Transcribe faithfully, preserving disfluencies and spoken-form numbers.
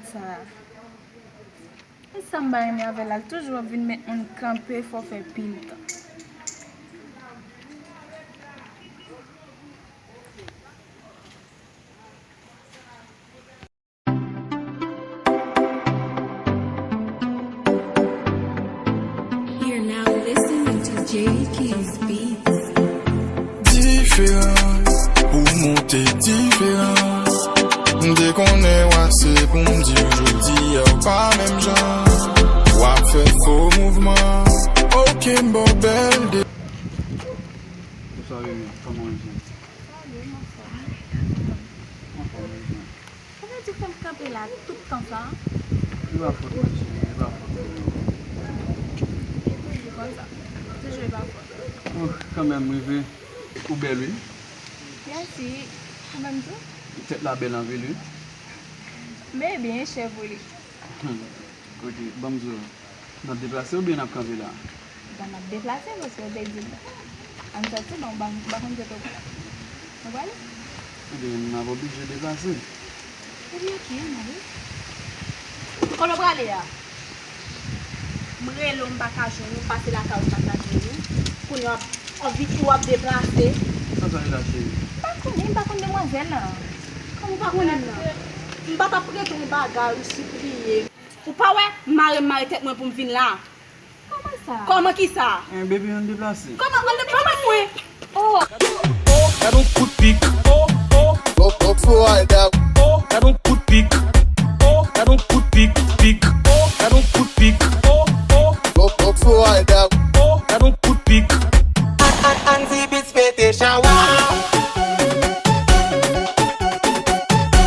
Sa. E sa m pa renmen avè l la, l toujou ap vin met moun kanpe, fò fè pil tan. You're now listening to J K's Beats. Diferans, pou w monte diferans. M te konnen w ase pou m di w jodi a w pa menm jan. W ap fè fo mouvman. Ok, m ba w bèl de. Bonswa Remy, kòman w ye? Sa va byen, anfòm. Anfòm, wi. Sa vle di w fè m kanpe la tout tan sa a? E pa fòt mwen cheri, e pa fòt mwen non. Toujou konsa. Toujou e pa fòt. Oh, kanmenm m rive. Ou bèl wi. Mèsi. Ou menm tou? Tèt la bèl anpil wi. Men ebyen, e chè pou li. Hmm. Ok, ban m di w. N ap deplase oubyen n ap kanpe la? Bon, n ap deplase paske w te di m ann sòti, bon, m pa, m pa konn kote w pral. Nou prale? Ebyen, n ap oblije deplase. Ebyen, ok, ann ale. Kote w prale a? M rele w, m pa ka jwenn ou, m pase lakay ou, m pa ka jwenn ou. Kounye a w ap, w ap vin, w ap deplase. Sa sa ye la, cheri? M pa konnen, m pa konn demwazèl la. Kòman w pa konnen m nan? M pa t ap rete yon bagay ou sipliye. Ou pa wè, m mare, m mare tèt mwen pou m vin la. Kòman sa? Kòman ki sa? En, baby, ann deplase. Kòman, ann deplase mwen? Oh! Gad yon kout pik,